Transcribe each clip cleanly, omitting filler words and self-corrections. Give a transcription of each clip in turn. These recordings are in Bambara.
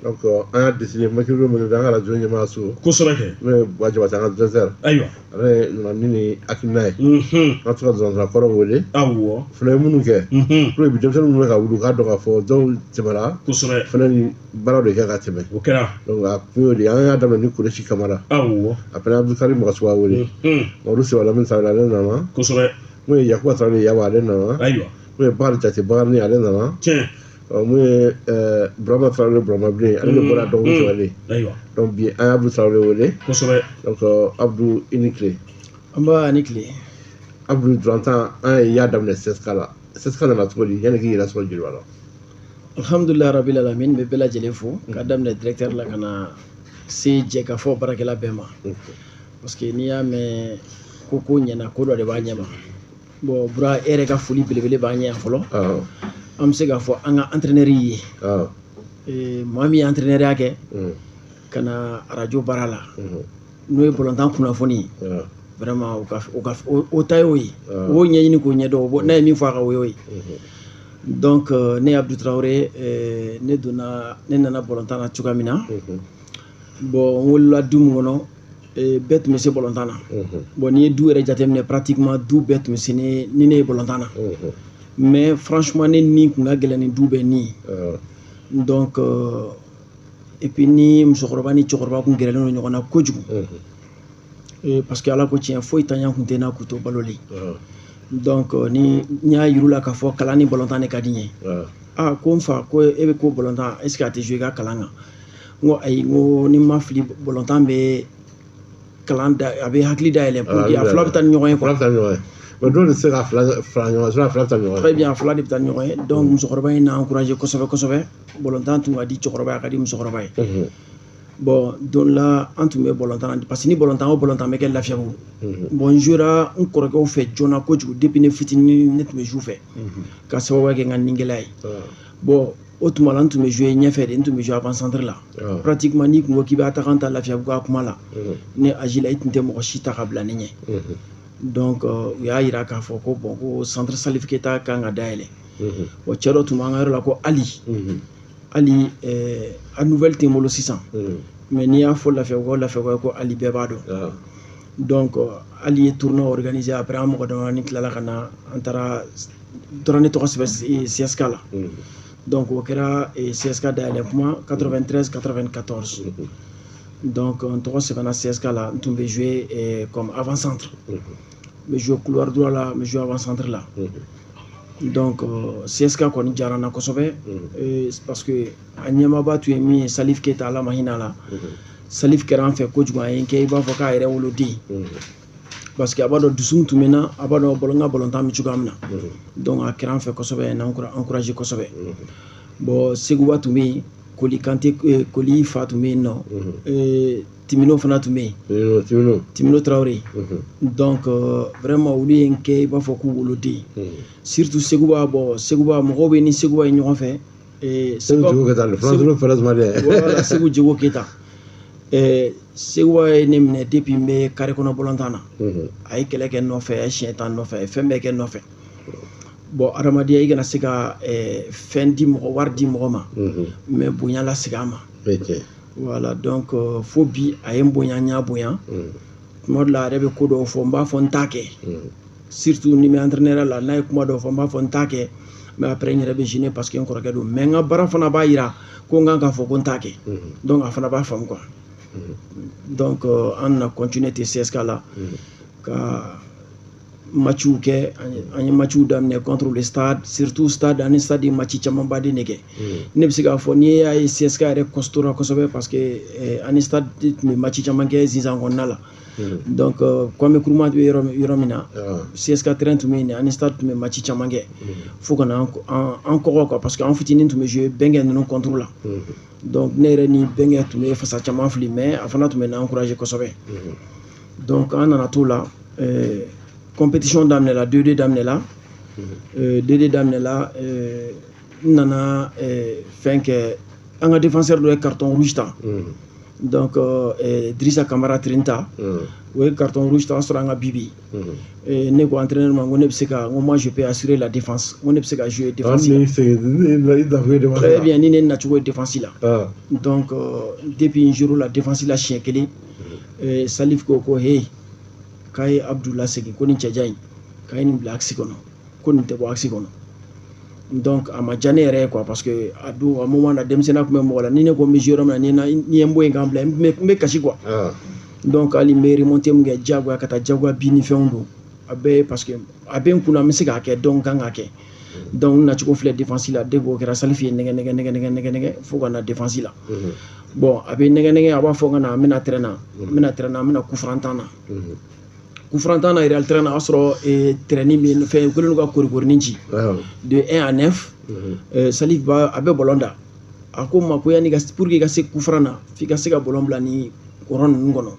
Donc an y'a décidé mercredi min an ka radio ɲɛmaa so. Kosɛbɛ kɛ. N'o ye Buwa Jabate, an ka directeur. Ayiwa. Ale nana ni nin hakilina ye. An to ka dɔrɔn kɔrɔ wele. Awɔ. Fana ye minnu kɛ. Pour que bi denmisɛnnin minnu bɛ ka wuli, u k'a dɔn k'a fɔ dɔw tɛmɛna. Kosɛbɛ. Fana ni baaraw de kɛ ka tɛmɛ. O kɛra. Donc a kun y'o de ye, an y'a daminɛ ni Kuresi Kamara. Awɔ. Après Abdulkarim Magasuba wele. Mamadu Sewa Lamini Tarawele, ale nana. Kosɛbɛ. Mun ye Yakuba Tarawele Yawa, ale nana. Ayiwa. Mun ye Bakari Jate Bakari, ale nana. Tiɲɛ. Mun ye Burama Tarawele Burama Bilen, ale de bɔra dɔgɔkun tɛmɛnen. Ayiwa. Donc bi an ye Abdu Tarawele wele. Kosɛbɛ. Donc Abdu, i ni tile. An b'a ni tile. Abdu, Durantan, an ye y'a daminɛ CSK la. CSK nana cogo di yanni k'i yɛrɛ sɔrɔ Joliba la? Alhamdulilah rabil alamin, n bɛ bɛɛ lajɛlen fo ka daminɛ directeur la ka na se jɛkafɔ baarakɛla bɛɛ ma, parce que n'i y'a mɛn ko ko ɲɛna, ko dɔ de b'a ɲɛma. Bon, Bura, e yɛrɛ ka foli belebele b'an ɲɛ yan fɔlɔ. An bɛ se k'a fɔ an ka entraîneur ye, maa min ye entraîneur ya kɛ ka na radio baara la, n'o ye balontan kunnafoni ye, vraiment o ka o ta y'o ye, o b'o ɲɛɲini k'o ɲɛdɔn, n'a ye min fɔ a kan, o y'o ye. Donc ne ye Abdou Traoré, ne donna, ne nana balontan na cogoya min na, bon, n wolola du min kɔnɔ, bɛɛ tun bɛ se balontan na. Bon, n'i ye du yɛrɛ jateminɛ, pratiquement du bɛɛ tun bɛ se ni ne ye balontan na, mais franchement ne ni kun ka gɛlɛn ni du bɛɛ ni. Donc et puis ni musokɔrɔba ni cɛkɔrɔba kun gɛrɛlen don ɲɔgɔn na kojugu, parce que Ala ko tiɲɛ, foyi tanya kun tɛ n na k'u to balolen. Donc ni n y'a yir'u la k'a fɔ kalan ni balontan de ka di n ye, ah, ko n fa ko e bɛ ko balontan, est ce que a tɛ jouer i ka kalan kan? N ko ayi, n ko ni n ma fili, balontan bɛ kalan da, a bɛ hakili dayɛlɛ pour que a fila bɛ taa ni ɲɔgɔn ye quoi. Fila bɛ taa ni ɲɔgɔn ye, mais dɔw de tɛ se ka fila fara ɲɔgɔn kan, fila bɛ taa ni ɲɔgɔn ye. Très bien, a fila de bɛ taa ni ɲɔgɔn ye. Donc musokɔrɔba in na encouragé kosɛbɛ kosɛbɛ. Balontan tun ka di cɛkɔrɔba ye, a ka di musokɔrɔba ye. Bon, don la an tun bɛ balontan na, parce que ni balontan o balontan bɛ kɛ Lafiyabugu. Bon, n jouera n kɔrɔkɛw fɛ joona kojugu. Depuis ne fitinin, ne tun bɛ jouer fɛ ka sababuya kɛ n ka ningɛlɛya ye. Bon, o tuma la n tun bɛ jouer ɲɛfɛ de, n tun bɛ jouer avant centre la. Pratiquement n'i kun ko k'i bɛ attaquant ta Lafiyabugu ka kuma la, ne âge la, i tun tɛ mɔgɔ si ta ka bila ne ɲɛ. Donc u y'a yira k'a fɔ ko bon, ko centre Salif Keita kan ka dayɛlɛ. Bon, cɛ dɔ tun b'an ka yɔrɔ la ko Ali. Ali, a nouvelle tɛ n bolo sisan, mais n'i y'a fɔ Lafiyabugu, Lafiyabugu ko Ali, bɛɛ b'a dɔn. Donc Ali ye tournoi organisé. Après an mɔgɔ damadɔni tilala ka na, an taara dɔrɔn ne tɔgɔ sɛbɛn CSK la. Donc o kɛra CSK dayɛlɛ kuma 93 94. Donc n tɔgɔ sɛbɛnna CSK la. N tun bɛ jouer comme avant centre, n bɛ jouer couloir droit la, n bɛ jouer avant centre la. Donc CSK kɔni diyara n na kosɛbɛ, parce que a ɲɛmaaba tun ye min ye, Salif Keita, Ala ma hinɛ a la. Salif kɛra an fɛ kojugu, a ye n kɛ i b'a fɔ k'a yɛrɛ woloden, parce que a b'a dɔn dusu min tun bɛ n na, a b'a dɔn n ka balontan bɛ cogoya min na. Donc a kɛra an fɛ kosɛbɛ, a ye n encouragé kosɛbɛ. Bon, Seguba tun bɛ yen, Koli Kante, Koli fa tun bɛ yen nɔ, Timino fana tun bɛ yen. Timino Traoré. Donc vraiment olu ye n kɛ i b'a fɔ k'u woloden, surtout Seguba. Bon, Seguba, mɔgɔw bɛ ni Seguba ye ɲɔgɔn fɛ. Segu Jego Keyita. Voilà, Segu Jego Keyita. Seguba ye ne minɛ depuis n bɛ carré kɔnɔ balontan na. A ye kɛlɛ kɛ n nɔfɛ, a ye siɲɛ ta n nɔfɛ, a ye fɛn bɛɛ kɛ n nɔfɛ. Bon, adamadenya, i kana se ka fɛn di mɔgɔ, wari di mɔgɔ ma, mais bonya lasegin a ma. Voilà, donc fo bi a ye n bonya, n y'a bonya. Tuma dɔ la a yɛrɛ bɛ ko dɔw fɔ, n b'a fɔ n t'a kɛ, surtout ni n bɛ entraîneur la, n'a ye kuma dɔw fɔ, n b'a fɔ n t'a kɛ, mais après n yɛrɛ bɛ gêner parce que n kɔrɔkɛ don, mais n ka baara fana b'a yira ko n kan k'a fɔ ko n t'a kɛ. Donc a fana b'a faamu quoi. Donc an nana continuer ten CSK la ka matchw kɛ. An ye matchw daminɛ contre le Stade, surtout Stade. Ani Stade ye match camanba de kɛ. Ne bɛ se k'a fɔ n'i y'a ye CSK yɛrɛ costaud kosɛbɛ, parce que ani Stade tun bɛ match caman kɛ Zinzan kɔnɔna la. Donc Kwame Nkrumah bɛ yɔrɔ min na, CSK terrain tun bɛ yen, ani Stade tun bɛ match caman kɛ fo ka na an kɔgɔ quoi, parce que an fitinin tun bɛ jouer Bɛnkɛ ninnu contre la. Donc ne yɛrɛ ni Bɛnkɛ tun bɛ fasa caman fili, mais a fana tun bɛ n encourager kosɛbɛ. Donc an nana t'o la, compétition daminɛla, 2D daminɛla, 2D daminɛla. N nana fɛn kɛ, an ka défenseur dɔ ye carton rouge ta. Donc Drissa Camara Trinta, o ye carton rouge ta, o y'a sɔrɔ an ka bibi. Ne ko entraîneur ma, n ko ne bɛ se ka, n ko moi je peux assurer la défense, n ko ne bɛ se ka jouer défense la. Très bien, ni ne nacogo ye défense la. Donc depuis n joué la défense la siɲɛ kelen, Salif ko ko hey, k'a ye Abdou lasegin, ko nin cɛjan in, k'a ye nin bila axe kɔnɔ, ko nin tɛ bɔ axe kɔnɔ. Donc a ma diya ne yɛrɛ ye quoi, parce que a don, a moment na, denmisɛnninya tun bɛ mɔgɔ la. Ni ne ko n bɛ jouer yɔrɔ min na, ni ye n bɔ yen k'an bila, n bɛ kasi quoi. Donc hali n bɛ remonter mun kɛ diyagoya ka taa diyagoya bin ni fɛnw don, a bɛɛ ye parce que a bɛ n kunna, n bɛ se k'a kɛ, donc n kan k'a kɛ. Donc n nacogo filɛ défense la. Depuis o kɛra, Salif ye nɛgɛ nɛgɛ nɛgɛ nɛgɛ nɛgɛ nɛgɛ fo ka na défense la. Bon, a bɛ nɛgɛ nɛgɛ, a b'a fɔ ka na, n bɛna terrain na, n bɛna terrain na, n bɛna coup franc tan na. Coup franc tan na, Real terrain na, o y'a sɔrɔ terrain bɛ yen, fɛn u kɛlen don ka korikorini ci de 1 à 9. Salif b'a, a bɛ ballon da, a ko n ma ko yanni ka, pour que i ka se coup franc na, f'i ka se ka ballon bila ni rond ninnu kɔnɔ.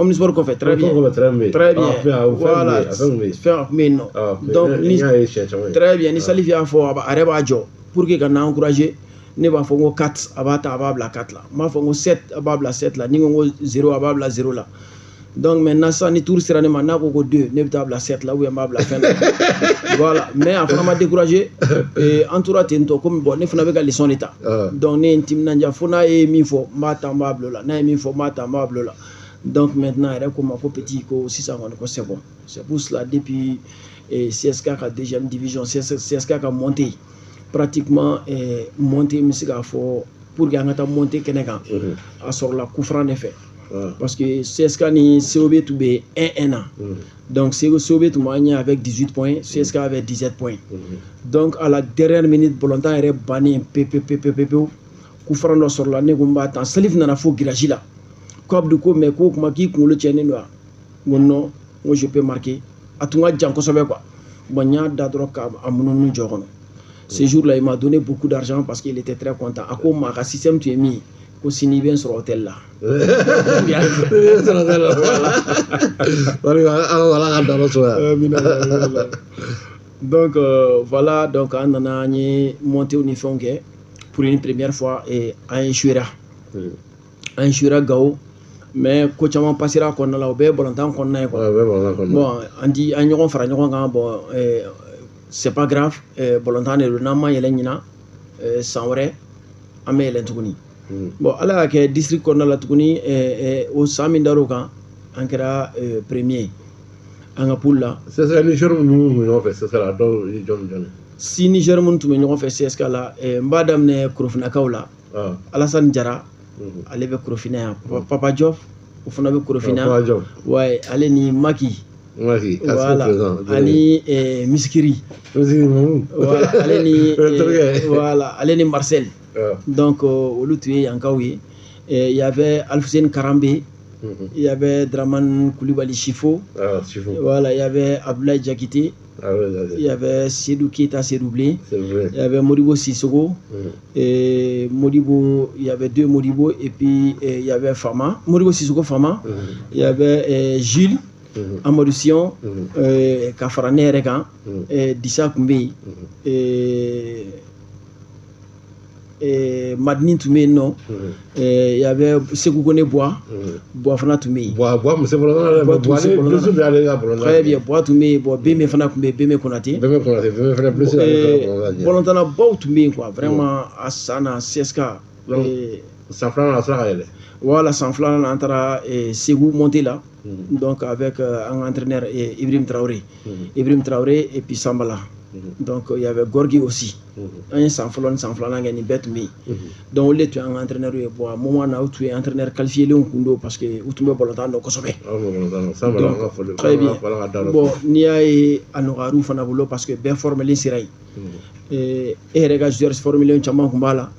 Omnisport kɔfɛ, très bien, très bien, voilà, fɛn a tun bɛ yen nɔ. Donc ni, très bien, ni Salif y'a fɔ, a yɛrɛ b'a jɔ pour que ka na encourager. Ne b'a fɔ n ko 4, a b'a ta, a b'a bila 4 la. N b'a fɔ n ko 7, a b'a bila 7 la. Ni n ko n ko 0, a b'a bila 0 la. Donc maintenant sisan, ni tour sera ne ma, n'a ko ko 2, ne bɛ taa bila 7 la ou bien n b'a bila fɛn la. Voilà, mais a fana ma découragé. An tora ten tɔ, komi bon, ne fana bɛ ka leçon de ta. Donc ne ye n timinandiya, fo n'a ye min fɔ, n b'a ta, n b'a bila o la. N'a ye min fɔ, n b'a ta, n b'a bila o la. Donc maintenant a yɛrɛ ko n ma ko petit, ko sisan kɔni, ko c'est bon. C'est pour cela, depuis CSK ka deuxième division, CSK ka montée, pratiquement montée, n bɛ se k'a fɔ, pour que an ka taa montée kɛnɛ kan, a sɔrɔla coup franc de fɛ, parce que CSK ni COB tun bɛ 1-1 na. Donc COB tun b'an ɲɛ avec 18 points, CSK avait 17 points. Donc à la dernière minute, balontan yɛrɛ bannen pe pe pe pe pe pewu, coup franc dɔ sɔrɔla, ne ko n b'a ta. Salif nana fo grillage la, ko Abdou, ko mais ko kuma k'i kunkolo tiɲɛnen don wa? N ko non, n ko je peux marquer. A tun ka jan kosɛbɛ quoi. Bon, n y'a da dɔrɔn k'a munumunu jɔ kɔnɔ. Ce jour-là, il m'a donné beaucoup d'argent parce qu'il était très content. A ko n ma, a ka système tun ye min ye, ko sini i bɛ n sɔrɔ hôtel la. Sɔrɔ hôtel la. Ala ka dayɔrɔ sumaya. Donc voilà, donc an nana, an ye montée ni fɛnw kɛ pour une première fois et an échouera. An échouera Gao, mais ko caman passera a kɔnɔna la, o bɛɛ ye balontan kɔnɔna ye quoi. Bon, an di an ɲɔgɔn fara ɲɔgɔn kan. Bon, c'est pas grave, balontan de don, n'an ma yɛlɛ ɲina, san wɛrɛ an bɛ yɛlɛ tuguni. Bon, ala y'a kɛ, district kɔnɔna la tuguni, o san min dar'o kan, an kɛra premier an ka poule la. CSK ni joueur minnu tun bɛ ɲɔgɔn fɛ CSK la, dɔw ye jɔn ni jɔn ye? Si ni joueur minnu tun bɛ ɲɔgɔn fɛ CSK la, n b'a daminɛ Korofinakaw la. Alassane Jara, ale bɛ Korofina yan. Papa Diop, o fana bɛ Korofina. Papa Diop. Ouais, ale ni Maki. Maki. Voilà, ani Miskiri. Miskiri Mamu. Voilà, ale ni voilà, ale ni Marcel. Donc olu tun ye yankaw ye. Il y avait Alfoussène Karambe, il y avait Draman Koulibaly Chifo. Ah, Chifo. Voilà, il y avait Abdoulaye Diakité. Ah, ouais, il y avait Seydou Keita Seydoublé. C'est vrai. Il y avait Modibo Sissoko. Et Modibo, il y avait deux Modibo et puis il y avait Fama. Modibo Sissoko Fama. Il y avait Gilles. Amadou Sion, ka fara ne yɛrɛ kan, Disa tun bɛ yen, Madini tun bɛ yen nɔ, il y avait Sekou Kone Bois, Bois fana tun bɛ yen. Bois, Bois tun bɛ se balontan na dɛ. Bois tun bɛ se Bois balontan ni bɛ ale ka balontan. Très bien, Bois tun bɛ yen, bon, Beme fana tun bɛ yen, Beme Konate. Beme Konate, Beme fana blessé ale ka balontan. Balontanna baw tun bɛ yen quoi, vraiment a san na CSK. Donc, san filanan a sera ka yɛlɛ. Voilà, san filanan an taara Segu montée la. Donc avec un entraîneur, Ibrahim Traoré. Ibrahim Traoré et puis Sambala. Donc il y avait Gorgui aussi. An ye san fɔlɔ ni san filanan kɛ, nin bɛɛ tun bɛ yen. Donc olu de tun y'an ka entraîneur ye. Bon, a moment na, u tun ye entraîneur qualifié lenw kun don parce que u tun bɛ balontan dɔn kosɛbɛ. Aw bɛ balontan dɔn. Sambala, an ka foli. Très bien. Ala ka dayɔrɔ. Bon, n'i y'a ye a nɔgɔyar'u fana bolo parce que bɛɛ formelen sera yen. E yɛrɛ ka joueur formelen caman tun b'a la.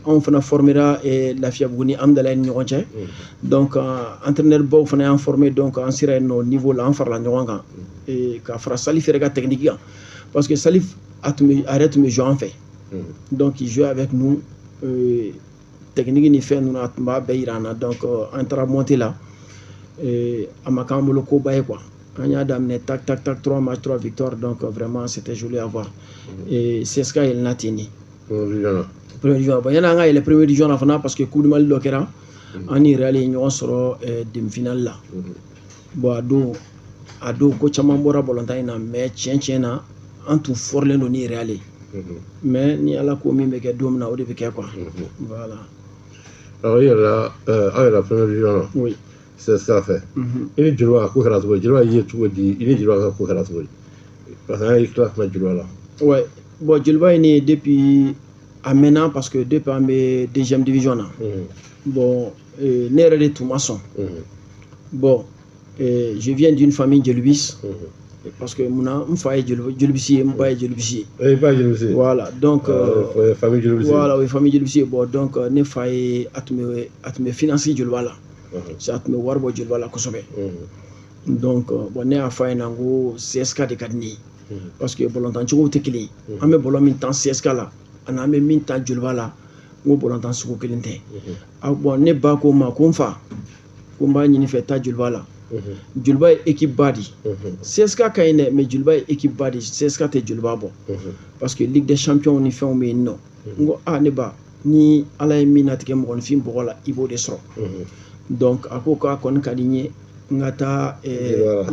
Anw fana formera Lafiyabugu ni Amdalaye ni ɲɔgɔn cɛ. Donc entraîneur baw fana y'an formé, donc an sera yen nɔ niveau la, an farala ɲɔgɔn kan. Ka fara Salif yɛrɛ ka technique kan, parce que Salif a tun bɛ, a yɛrɛ tun bɛ jouer an fɛ. Donc il jouait avec nous, technique ni fɛn ninnu, a tun b'a bɛɛ yira an na. Donc an taara montée la, a ma k'an bolo koba ye quoi. An y'a daminɛ tac tac tac, trois matchs, trois victoires, donc vraiment c'était joli à voir. Et CSK yɛlɛnna ten de. Première division. Bon, yanni an ka yɛlɛ première division na fana, parce que Coupe du Mali dɔ kɛra, an ni Real ye ɲɔgɔn sɔrɔ demi-finale la. Bon, a don ko caman bɔra balontan in na, mais tiɲɛ na, an tun fɔrilen don ni Real ye. Mais ni Ala ko min bɛ kɛ don min na, o de bɛ kɛ quoi. Voilà. Alors, i yɛlɛla, aw yɛlɛla première division na. Oui. CSK fɛ. I ni Joliba ka ko kɛra cogo di? Joliba ye cogo di? I ni Joliba ka ko kɛra cogo di? Parce que an y'i tila kuma Joliba la. Ouais. Bon, Joliba ye ne ye depuis a mɛnna, parce que depuis an bɛ deuxième division na. Bon, ne yɛrɛ de tun ma sɔn. Bon, je viens d'une famille jolibiste. Parce que munna, n fa ye jolibisi ye, n ba ye jolibisi ye. I ba ye jolibisi ye. Voilà, donc famille jolibisi. Voilà, o ye famille jolibisi ye. Bon, donc ne fa ye a tun bɛ finance Joliba la. A tun bɛ wari bɔ Joliba la kosɛbɛ. Donc bon, ne y'a fɔ a ɲɛna ko CSK de ka di ne ye. Parce que balontan cogow tɛ kelen ye. An bɛ ballon min tan CSK la, ani an bɛ min tan Joliba la, n ko balontan sugu kelen tɛ. Ah bon, ne ba ko n ma ko n fa, ko n b'a ɲini fɛ, taa Joliba la. Joliba ye équipe ba de ye. CSK ka ɲi dɛ, mais Joliba ye équipe ba de ye. CSK tɛ Joliba bɔ. Parce que Ligue des champions ni fɛnw bɛ yen nɔ. N ko ah, ne ba, ni Ala ye min latigɛ mɔgɔninfin bɔgɔ la, i b'o de sɔrɔ. Donc a ko k'a kɔni ka di n ye n ka taa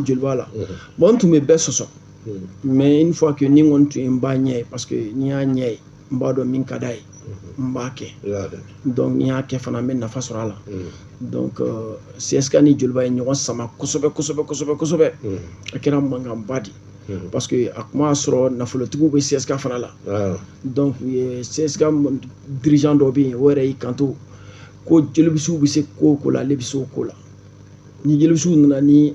Joliba la. Bon, n tun bɛ bɛɛ sɔsɔ. Mais une fois que ni n kɔni tun ye n ba ɲɛ ye, parce que n'i y'a ɲɛ ye, n b'a dɔn min ka d'a ye, n b'a kɛ. Donc ni y'a kɛ fana, n bɛ nafa sɔrɔ a la. Donc CSK ni Joliba ye ɲɔgɔn sama kosɛbɛ kosɛbɛ kosɛbɛ kosɛbɛ. A kɛra mankanba de ye. Parce que a kuma y'a sɔrɔ nafolotigiw bɛ CSK fana la. Donc u ye CSK dirigeant dɔ bɛ yen, o yɛrɛ y'i kanto ko jolibisiw bɛ se ko o ko la, ale bɛ se o ko la. Ni jolibisiw nana ni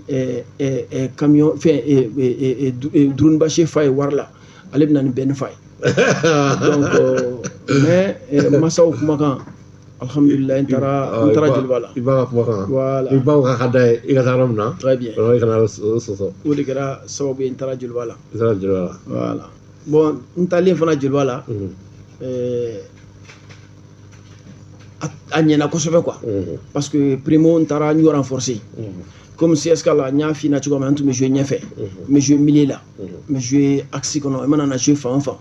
camion fɛn drone fa ye wari la, ale bɛ na ni bɛn fa ye. Donc mais masaw kumakan, alhamdulilayi, n taara Joliba la. I b'a ka kumakan. Voilà. I baw ka da ye i ka taa yɔrɔ min na. Très bien. I kana o sɔsɔ. O de kɛra sababu ye n taara Joliba la. I taara Joliba la. Voilà. Bon, n taalen fana Joliba la, a ɲɛna kosɛbɛ quoi. Parce que primo, n taara n y'o renforcer. Comme CSK la, n y'a f'i ɲɛna cogoya min na, n tun bɛ jouer ɲɛfɛ, n bɛ jouer milieu la, n bɛ jouer axe kɔnɔ, i mana na jouer fan o fan.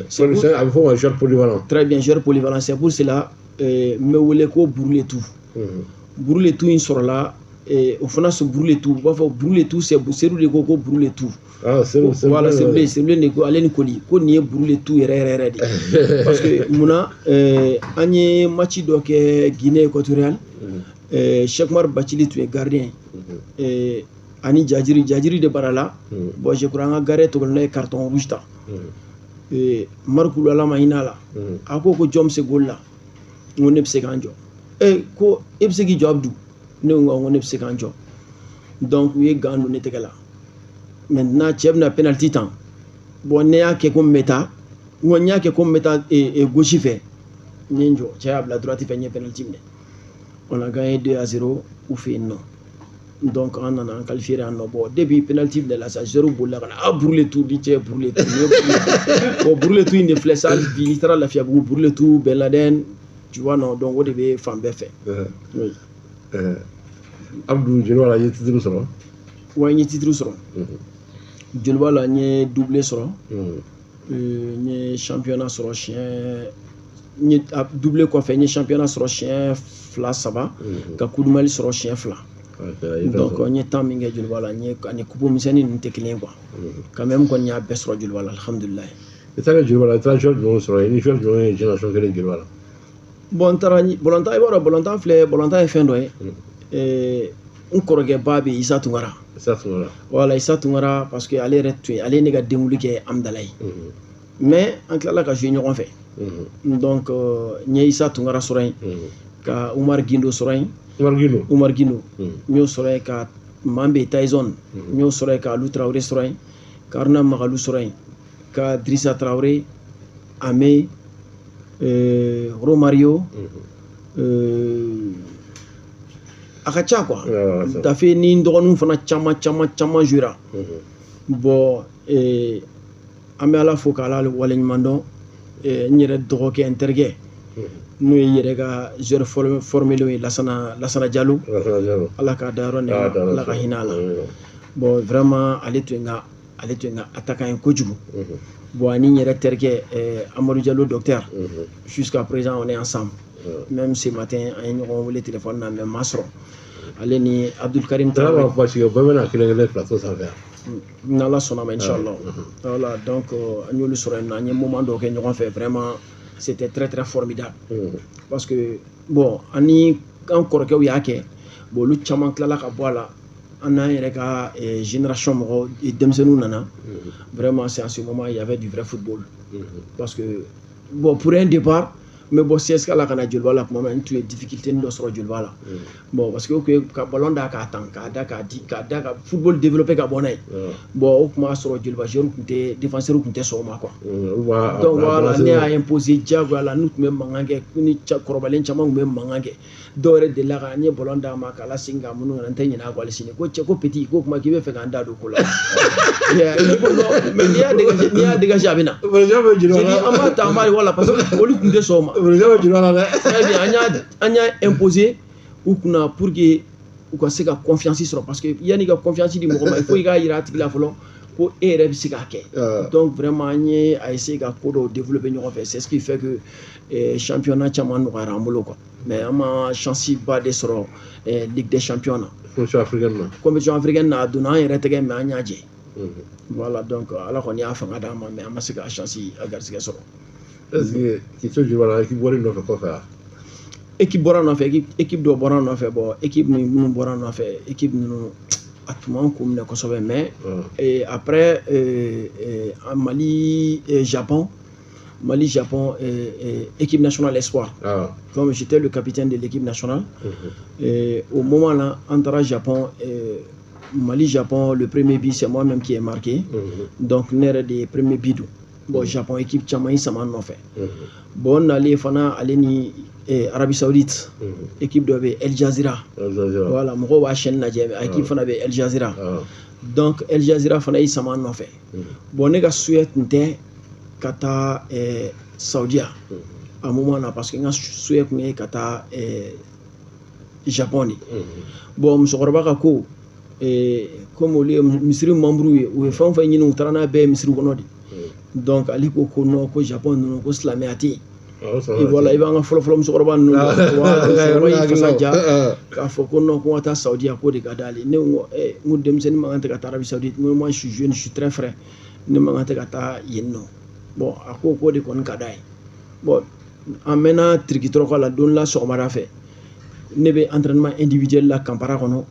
C'est a bɛ fɔ o ma joueur polyvalent. Très bien, joueur polyvalent. C'est pour cela n bɛ wele ko brûler tout. Brûler tout in sɔrɔla, o fana so brûler tout, u b'a fɔ brûler tout, c'est Seydou de ko brûler tout. Ah, Seydou. Voilà, Seydou, Seydou de ko ale ni Koli ko nin ye brûler tout yɛrɛ yɛrɛ yɛrɛ de. Parce que munna, an ye match dɔ kɛ Guinée équatoriale, Cheikh Umar Bacili tun ye gardien ye, ani Jajiri, Jajiri de bara la. Bon, je crois an ka gardien tɔgɔ ye carton rouge ta. Mariku, Ala ma hinɛ a la, a ko ko jɔn bɛ se goal la? N ko ne bɛ se k'an jɔ. E ko e bɛ se k'i jɔ, Abdou? Ne ko ne bɛ se k'an jɔ. Donc u ye gant don ne tɛgɛ la. Maintenant cɛ bɛna penalty tan. Bon, ne y'a kɛ ko n bɛ taa, n ko n y'a kɛ ko n bɛ taa gauche fɛ, n ye n jɔ, cɛ y'a bila droite fɛ, n ye penalty minɛ. On a gagné 2-0 u fɛ yen nɔ. Donc an nana an qualifié yan nɔ. Bon, depuis penalty bila la sa, zéro bolila ka na a brûler tout di cɛ, brûler tout. Bon, brûler tout in de filɛ sa, hali bi n'i taara Lafiyabugu, brûler tout, Ben Laden, tu vois non? Donc o de bɛ fan bɛɛ fɛ. Oui. Abdou, Joliba la, i ye titre sɔrɔ? Wa, n ye titre sɔrɔ Joliba la, n ye doublé sɔrɔ, n ye championnat sɔrɔ siɲɛ, n ye doublé kɔfɛ, n ye championnat sɔrɔ siɲɛ fila saba, ka Coupe du Mali sɔrɔ siɲɛ fila. Donc n ye temps min kɛ Joliba la, n ye ani coupe misɛnnin ninnu tɛ kelen ye quoi. Quand même kɔni, y'a bɛɛ sɔrɔ Joliba la, alhamdulilayi. I taara Joliba la, i taara joueur jumɛnw sɔrɔ yen? I ni joueur jumɛnw ye génération kelen Joliba la? Bon, n taara balontan, i b'a dɔn balontan filɛ, balontan ye fɛn dɔ ye. N kɔrɔkɛ ba bɛ yen, Isa Tunkara. Isa Tunkara. Voilà, Isa Tunkara, parce que ale yɛrɛ tun ye, ale ye ne ka denwuli kɛ Amudalayi, mais an tilala ka jouer ɲɔgɔn fɛ. Donc n ye Isa Tunkara sɔrɔ yen, ka Umar Gindo sɔrɔ yen. Umar Gindo. Umar Gindo, n y'o sɔrɔ yen, ka Manbe Tyson n y'o sɔrɔ yen, ka Alu Tarawele sɔrɔ yen, ka Haruna Magalu sɔrɔ yen, ka Drissa Tarawele, Ame, Romario, a ka ca quoi. Dafe ni n dɔgɔninw fana caman caman caman jouera. Bon, an bɛ Ala fo k'Ala waleɲuman dɔn. N yɛrɛ dɔgɔkɛ, n terikɛ, n'o ye n yɛrɛ ka joueur formelenw ye, Lasana, Lasana Jalo, Ala k'a dayɔrɔ nɛɛma, Ala ka hinɛ a la. Bon, vraiment, ale tun ye n ka attaquant ye kojugu. Bon, ani n yɛrɛ terikɛ Amadou Diallo docteur, jusqu'à présent on est ensemble. Même ce matin an ye ɲɔgɔn wele téléphone na, mais ma sɔrɔ. Ale ni Abdul Karim Traoré. Parce que bɛɛ bɛna kelen kelen plateau sanfɛ. N'Ala sɔnna ma, inchallah. Voilà, donc an y'olu sɔrɔ yen nɔ, an ye moment dɔw kɛ ɲɔgɔn fɛ, vraiment c'était très très formidable. Parce que bon, ani an kɔrɔkɛw y'a kɛ, bon, olu caman tilala ka bɔ a la, an n'an yɛrɛ ka génération mɔgɔ denmisɛnninw nana. Vraiment, c'est en ce moment il y avait du vrai football. Parce que bon, pour un départ, n bɛ bɔ CSK la ka na Joliba la tuma min na, n tun ye difficulté dɔ sɔrɔ Joliba la. Bon, parce que o kun ye ka ballon da k'a tan, k'a da k'a di, k'a da ka football développer ka bɔ n'a ye. Bon, o tun b'a sɔrɔ Joliba joueur tun tɛ, défenseur tun tɛ sɔn o ma quoi. Donc voilà, ne y'a imposé diyagoya la, n'u tun bɛ mankan kɛ, ni kɔrɔbalen caman tun bɛ mankan kɛ. Dɔw yɛrɛ delila ka n ye ballon d'a ma k'a lasegin ka minnu na, n tɛ ɲinɛ a kɔ hali sini. Ko cɛ, ko petit, ko kuma k'i bɛ fɛ k'an da don ko la. Mais n'i y'a dégager, n'i y'a dégager, a bɛ na. J'ai dit an b'a ta, an b'a, voilà, parce que olu tun tɛ sɔn o ma. Très bien, an y'a imposé u kunna pour que u ka se ka confiance sɔrɔ, parce que yanni ka confiance di mɔgɔ ma, il faut i k'a yira a tigi la fɔlɔ ko e yɛrɛ bɛ se k'a kɛ. Donc vraiment an ye a essayer ka ko dɔw développer ɲɔgɔn fɛ, c'est ce qui fait que championnat caman nɔgɔyara an bolo quoi. Mais an ma chance ba de sɔrɔ Ligue des champions na. Compétition africaine na. Compétition africaine na, a donna an yɛrɛ tɛgɛ, mais an y'a jɛ. Voilà, donc Ala kɔni y'a fanga d'an ma, mais an ma se ka chance a garisɛgɛ sɔrɔ. Est-ce que k'i to Joliba la, équipe bɔra nɔfɛ kɔfɛ wa? Équipe bɔra nɔfɛ, équipe dɔ bɔra nɔfɛ. Bon, équipe minnu bɔra nɔfɛ, équipe ninnu a tun m'an kun minɛ kosɛbɛ, mais après Mali Japon, Mali Japon, équipe nationale espoir. Comme j'étais le capitaine de l'équipe nationale, et au moment là, an taara Japon, Mali Japon, le premier but, c'est moi-même qui ai marqué. Donc ne yɛrɛ de ye premier but don. Bon, Japon équipe caman y'i sama nɔfɛ. Bon, nalen fana, ale ni Arabie Saoudite, équipe dɔ bɛ El Jazeera. Voilà, mɔgɔw b'a chaîne lajɛ, mais équipe fana bɛ El Jazeera. Donc El Jazeera fana y'i sama nɔfɛ. Bon, ne ka souhait tun tɛ ka taa Saudiya a moment na, parce que n ka souhait tun ye ka taa Japon de. Bon, musokɔrɔba ka ko, comme olu ye misiri membre ye, u ye fɛn o fɛn ɲini, u taara n'a bɛɛ ye misiri kɔnɔ de. Donc ale ko ko non, ko Japon ninnu, ko silamɛya tɛ yen. Voilà, i b'an ka fɔlɔ-fɔlɔ musokɔrɔba ninnu, voilà, musokɔrɔba y'i fasa ja k'a fɔ ko non, ko n ka taa Saudiya, k'o de ka d'ale. Ne ko n ko denmisɛnnin man kan tɛ ka taa Arabie Saoudite, n ko moi je suis jeune, je suis très frais, ne man kan tɛ ka taa yen nɔ. Bon, a ko k'o de kɔni ka d'a ye. Bon, an mɛnna tirikitɔrɔkɔ la. Don la sɔgɔmada fɛ, ne bɛ entraînement individuel la Kampara kɔnɔ,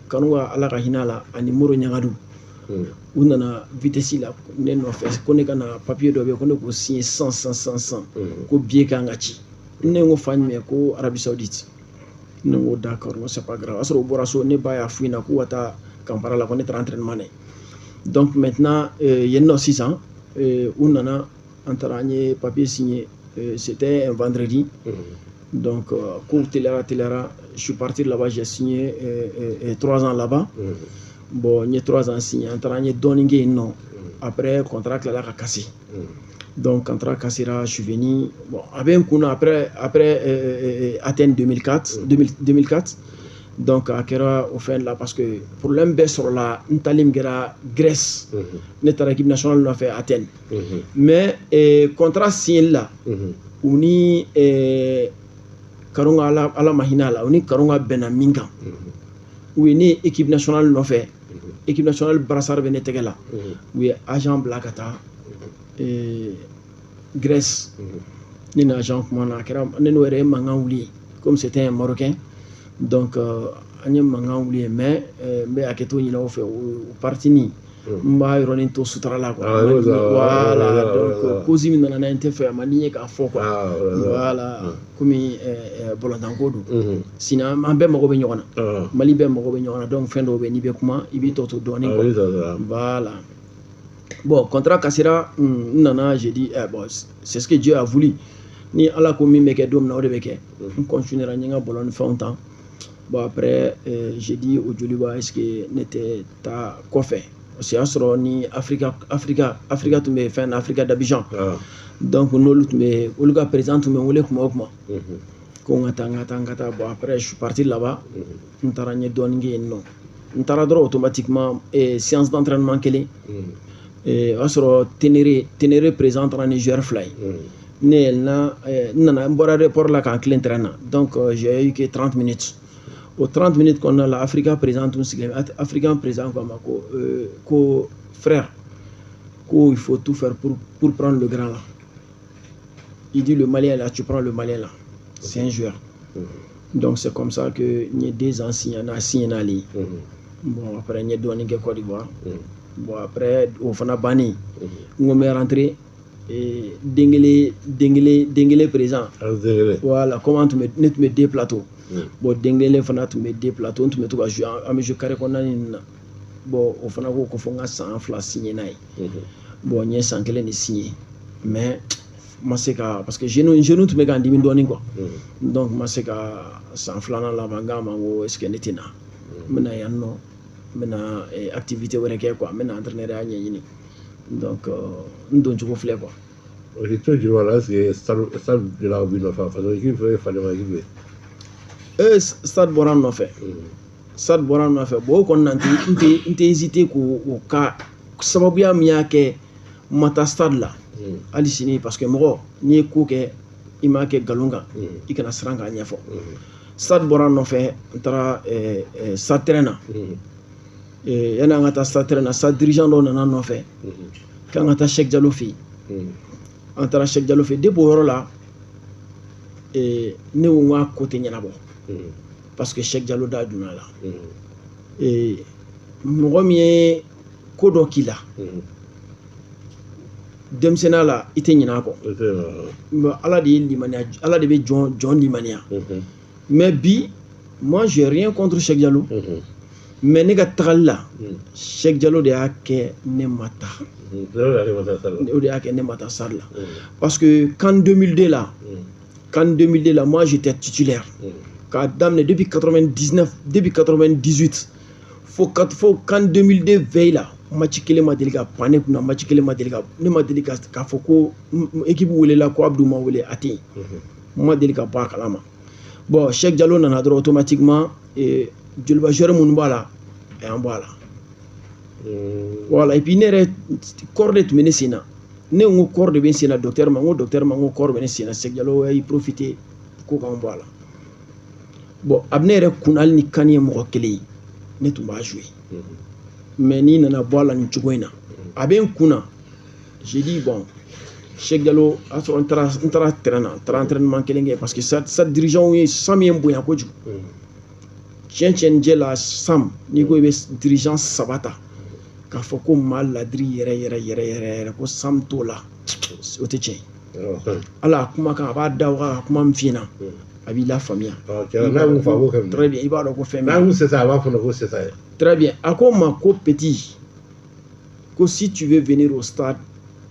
Kanu ka Ala ka hinɛ a la, ani Moro Ɲagadu, u nana vitesse la ne nɔfɛ ko ne ka na, papier dɔ bɛ yen ko ne k'o signer 100 100 100 100, ko billet kan ka ci. Ne ko fa jumɛn? Ko Arabie Saoudite. Ne ko d'accord, n ko c'est pas grave. O y'a sɔrɔ u bɔra so, ne ba y'a f'u ɲɛna k'u ka taa Kampara la, ko ne taara entraînement na. Donc maintenant yen nɔ sisan, u nana, an taara, an ye papier signé, c'était un vendredi. Donc kow teliyara teliyara, je suis parti là-bas, j'ai signé 3 ans là-bas. Bon, n ye 3 ans signé, an taara, an ye dɔɔnin kɛ yen nɔ. Après contrat tilala ka casser. Donc contrat cassera, je suis venu. Bon, a bɛ n kun na après Athènes 2004, 2004. Donc a kɛra o fɛn la, parce que problème bɛɛ sɔrɔla n tali min kɛra Grèce. Ne taara équipe nationale nɔfɛ Athènes, mais contrat signé la, u ni Karunga, Ala, Ala ma hinɛ a la, u ni Karunga bɛnna min kan, u ye ne équipe nationale nɔfɛ, équipe nationale brassard bɛ ne tɛgɛ la, u ye agent bila ka taa Grèce. Ne ni agent kumana, a kɛra ne n'o yɛrɛ ye mankan wuli, comme c'était un Marocain. Donc an ye mankan wuli, mais n bɛ hakɛto ɲini aw fɛ, o partie nin, n b'a yɔrɔnin to sutura la quoi. Voilà, donc cause min nana n'a ye, n tɛ fɛ a ma di n ye k'a fɔ quoi. Voilà, komi bɔlɔntanko don, sinon an bɛɛ mago bɛ ɲɔgɔn na, Mali bɛɛ mago bɛ ɲɔgɔn na. Donc fɛn dɔw bɛ yen, n'i bɛ kuma, i b'i tɔ to dɔɔnin quoi. Voilà, bon, contrat cassera, n nana, j'ai dit eh, bon, c'est ce que Dieu a voulu. Ni Ala ko min bɛ kɛ don min na, o de bɛ kɛ. N continuera, n ye n ka bɔlɔn ni fɛnw ta. Bon, après j'ai dit au Joliba, est-ce que ne tɛ taa kɔfɛ? Parce que y'a sɔrɔ ni Africa tun bɛ fɛn na, Africa d'Abidjan. Donc n'olu tun bɛ, olu ka président tun bɛ n wele kuma o kuma ko n ka taa, n ka taa, n ka taa. Bon, après je suis parti là-bas, n taara, n ye dɔɔnin kɛ yen nɔ. N taara dɔrɔn, automatiquement séance d'entraînement kelen. O y'a sɔrɔ Ténéré président taara ni joueur fila ye. Ne yɛlɛnna, n nana, n bɔra aéroport la k'an tilen terrain na. Donc j'ai eu que 30 minutes. O 30 minutes kɔnɔna la, Africa président tun sigilen, Africain président ko a ma ko frère, ko il faut tout faire pour prendre le grand là. Il dit le Malien là, tu prends le Malien là, c'est un joueur. Donc c'est comme ça que n ye 2 ans signé, n'a signé n'ale ye. Bon, après n ye dɔɔnin kɛ Côte d'Ivoire. Bon, après o fana bannen, n ko n bɛ rentrer Dengele président. Voilà, comme an tun bɛ, ne tun bɛ deux plateaux. Bon, Dengele fana tun bɛ deux plateaux, n tun bɛ to ka jouer, an bɛ jouer carré kɔnɔna ninnu na. Bon, o fana ko fo n ka san 2 signé n'a ye. Bon, n ye san 1 de signé, mais n ma se ka, parce que genou tun bɛ ka n dimi dɔɔnin quoi. Donc n ma se ka san 2nan laban. N k'a ma ko est ce que ne tɛ na, n bɛna yan nɔ, n bɛna activité wɛrɛ kɛ quoi, n bɛna entraîneur ya ɲɛɲini. Donc n don cogo filɛ quoi. O to Joliba la, est ce que stade de la b'i nɔfɛ? Parce que équipe fɛn falen équipe ye. Ee, stade bɔra n nɔfɛ, stade bɔra n nɔfɛ. Bon, o kɔni na, n tɛ hésiter k'o o ka sababuya min y'a kɛ n ma taa stade la hali sini, parce que mɔgɔ n'i ye ko kɛ, i m'a kɛ nkalon kan, i kana siran k'a ɲɛfɔ. Stade bɔra n nɔfɛ, n taara stade terrain na. Yanni an ka taa stade terrain na, stade dirigeant dɔw nana n nɔfɛ k'an ka taa Cheikh Diallo fɛ yen. An taara Cheikh Diallo fɛ yen. Depuis o yɔrɔ la, ne ko n k'a ko tɛ ɲɛnabɔ, parce que Cheikh Diallo da donna a la. Mɔgɔ min ye ko dɔ k'i la denmisɛnninya la, i tɛ ɲinɛ a kɔ. Ala de ye limaniya, Ala de bɛ jɔn limaniya. Mais bi, moi j'ai rien contre Cheikh Diallo, mais ne ka tagali la, Cheikh Diallo de y'a kɛ ne ma taa, o de y'a kɛ ne ma taa stade la, parce que CAN 2002 la, CAN 2002 la, moi j'étais titulaire k'a daminɛ depuis 99, depuis 98 fo CAN 2002 veille la. Match kelen ma deli ka pan ne kunna, match kelen ma deli ka, ne ma deli ka k'a fɔ ko équipe welela ko Abdou ma wele, a tɛ yen, n ma deli ka bɔ a kalama. Bon, Cheikh Diallo nana dɔrɔn, automatiquement Joliba joueur minnu b'a la, a y'an bɔ a la. Voilà. Et puis ne yɛrɛ, corde de tun bɛ ne sen na. Ne ko corde de bɛ n sen na, docteur ma, n ko docteur ma, n ko corde bɛ ne sen na. Cheikh Diallo y'i profiter ko k'an bɔ a la. Bon, a bɛ ne yɛrɛ kun, hali ni CAN ye mɔgɔ kelen ye, ne tun b'a jouer, mais n'i nana bɔ a la nin cogo in na, a bɛ n kun na. J'ai dit bon, Cheikh Diallo, a sɔrɔ n taara terrain na, n taara entraînement kelen kɛ, parce que sa dirigeant ye Sam ye n bonya kojugu. Tiɲɛ tiɲɛ ni jɛ la, Sam, n'i ko i bɛ dirigeant saba ta k'a fɔ ko maa ladiri yɛrɛ yɛrɛ yɛrɛ yɛrɛ yɛrɛ, ko Sam t'o la, o tɛ tiɲɛ ye. Ala a kumakan, a b'a da waga ka kuma min f'i ɲɛna, a b'i lafaamuya. Très bien, i b'a dɔn ko fɛn n'a mun c'est ça, a b'a fɔ ko c'est ça. Très bien. A ko n ma ko petit, ko si tu veux venir au stade,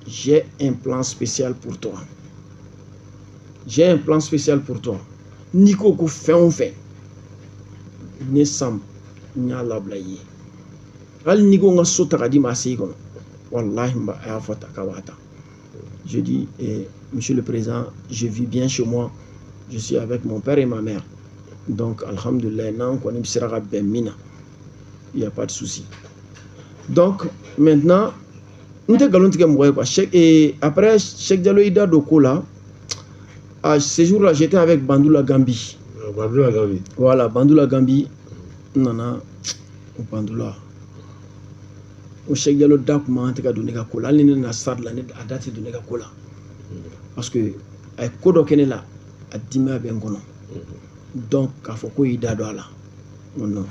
j'ai un plan spécial pour toi, j'ai un plan spécial pour toi. N'i ko ko fɛn o fɛn, ne Sam, n y'a labila i ye. Hali n'i ko n ka so ta ka d'i ma a sen kɔnɔ, walahi a y'a fɔ ta k'a b'a ta. Je dis eh, monsieur le président, je vis bien chez moi, je suis avec mon père et ma mère, donc alhamdulillah, n'an kɔni sera ka bɛn min na, il y a pas de souci. Donc maintenant, n tɛ nkalon tigɛ mɔgɔ ye quoi. Cheikh, et après Cheikh Diallo y'i da don ko la. À ce jour-là, j'étais avec Bandoula Gambi. Bandoula Gambi. Voilà, Bandoula Gambi. N nana o Bandoula, o Cheikh Diallo da kun man tɛ ka don ne ka ko la. Hali ni ne nana stade la, ne a da tɛ don ne ka ko la, parce que a ye ko dɔ kɛ ne la, a dimiya bɛ n kɔnɔ. Donc k'a fɔ ko y'i da don a la, non.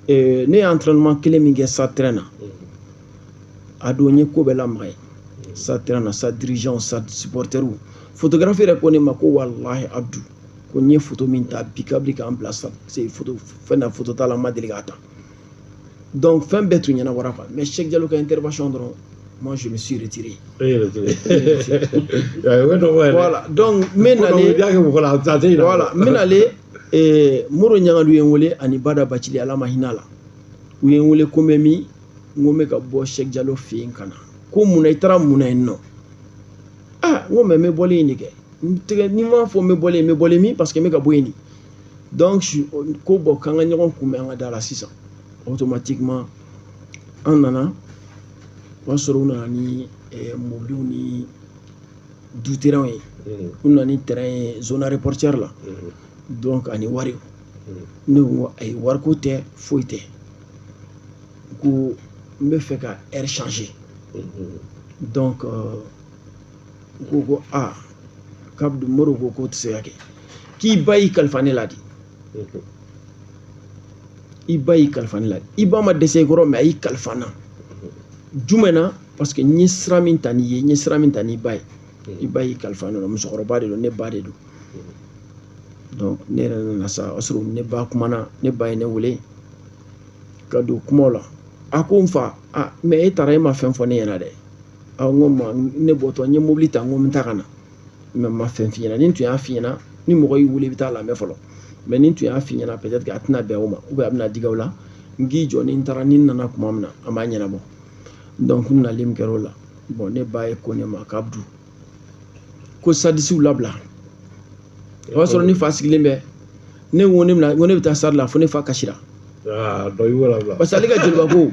Ne ye entraînement kelen min kɛ stade terrain na, a don n ye ko bɛɛ lamaga ye stade terrain na, stade dirigeant, stade supporter, photographe yɛrɛ ko ne ma ko walahi Abdou, ko n ye photo min ta bi kabini k'an bila stade photo fɛn na, photo t'a la, n ma deli k'a ta. Donc fɛn bɛɛ tun ɲɛnabɔra quoi. Mais Cheikh Diallo ka intervention dɔrɔn, moi je me suis retiré. Voilà. Donc n bɛ nalen, voilà, n bɛ nalen, Moro Ɲagadu ye n wele ani Bada Bacili, Ala ma hinɛ a la, u ye n wele ko n bɛ min, n ko n bɛ ka bɔ Cheikh Diallo fɛ yen ka na. Ko munna i taara, mun na yen nɔ? Ah, n ko mais n bɛ bɔli in de kɛ, n tɛgɛ ni n m'a fɔ n bɛ bɔli, n bɛ bɔli min, parce que n bɛ ka bɔ yen de. Donc ko bon, k'an ka ɲɔgɔn kunbɛn an ka da la sisan. Automatiquement an nana. O y'a sɔrɔ u nana ni mobiliw ni du terrain ye. U nana ni terrain ye zone aéroportuaire la. Donc ani wari. Ne ko ayi, wariko tɛ, foyi tɛ, ko n bɛ fɛ ka air changer. Donc u ko aa, k'Abdou Modibo ko k'o tɛ se ka kɛ, k'i ba y'i kalifa ne la de, i ba y'i kalifa ne la, i ba ma dɛsɛ i kɔrɔ, mais a y'i kalifa n na. Jumɛn na? Parce que n ye sira min ta n'i ye, n ye sira min ta n'i ba ye, i ba y'i kalifa ne la, musokɔrɔba de don, ne ba de don. Donc ne yɛrɛ nana sa, o y'a sɔrɔ ne ba kumana, ne ba ye ne wele ka don kumaw la. A ko n fa, a mais e taara, e ma fɛn fɔ ne ɲɛna dɛ. A n ko ma, ne bɔtɔ n ye mobili ta, n ko n bɛ taa ka na, mais n ma fɛn f'i ɲɛna. Ni n tun y'a f'i ɲɛna, ni mɔgɔ y'i wele i bɛ taa lamɛn fɔlɔ, mais ni n tun y'a f'i ɲɛna, peut-être que a tɛna bɛn o ma, ou bien a bɛna digi aw la. N k'i jɔ, ni n taara, ni n nana tuma min na, an b'a ɲɛnabɔ. Donc n nalen min kɛra o la, bon, ne ba ye ko ne ma k'Abdou ko sadisiw labila. O y'a sɔrɔ ne fa sigilen bɛ. Ne ko ne bɛna, n ko ne bɛ taa stade la, fo ne fa kasira. Parce que ale ka Joliba ko,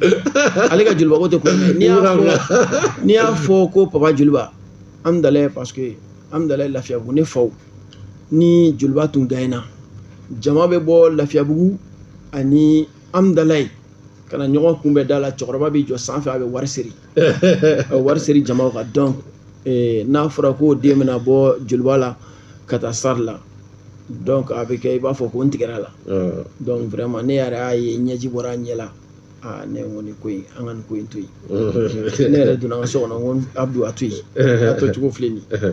ale ka Joliba ko tɛ kulonkɛ ye. N'i y'a fɔ ko papa Joliba Amudalayi, parce que Amudalayi Lafiyabugu, ne faw ni Joliba tun gagné, jama bɛ bɔ Lafiyabugu ani Amudalayi ka na ɲɔgɔn kunbɛn da la. Cɛkɔrɔba b'i jɔ sanfɛ, a bɛ wari seri, a bɛ wari seri jamaw kan. Donc n'a fɔra ko den bɛna bɔ Joliba la ka taa stade la, donc a bɛ kɛ i b'a fɔ ko n tigɛra la. Donc vraiment, ne yɛrɛ y'a ye, ɲɛji bɔra a ɲɛ la. Aa, ne ko nin ko in, an ka nin ko in to yen. Ne yɛrɛ donna an ka so kɔnɔ, n ko Abdou, a to yen, a to cogo filɛ nin ye.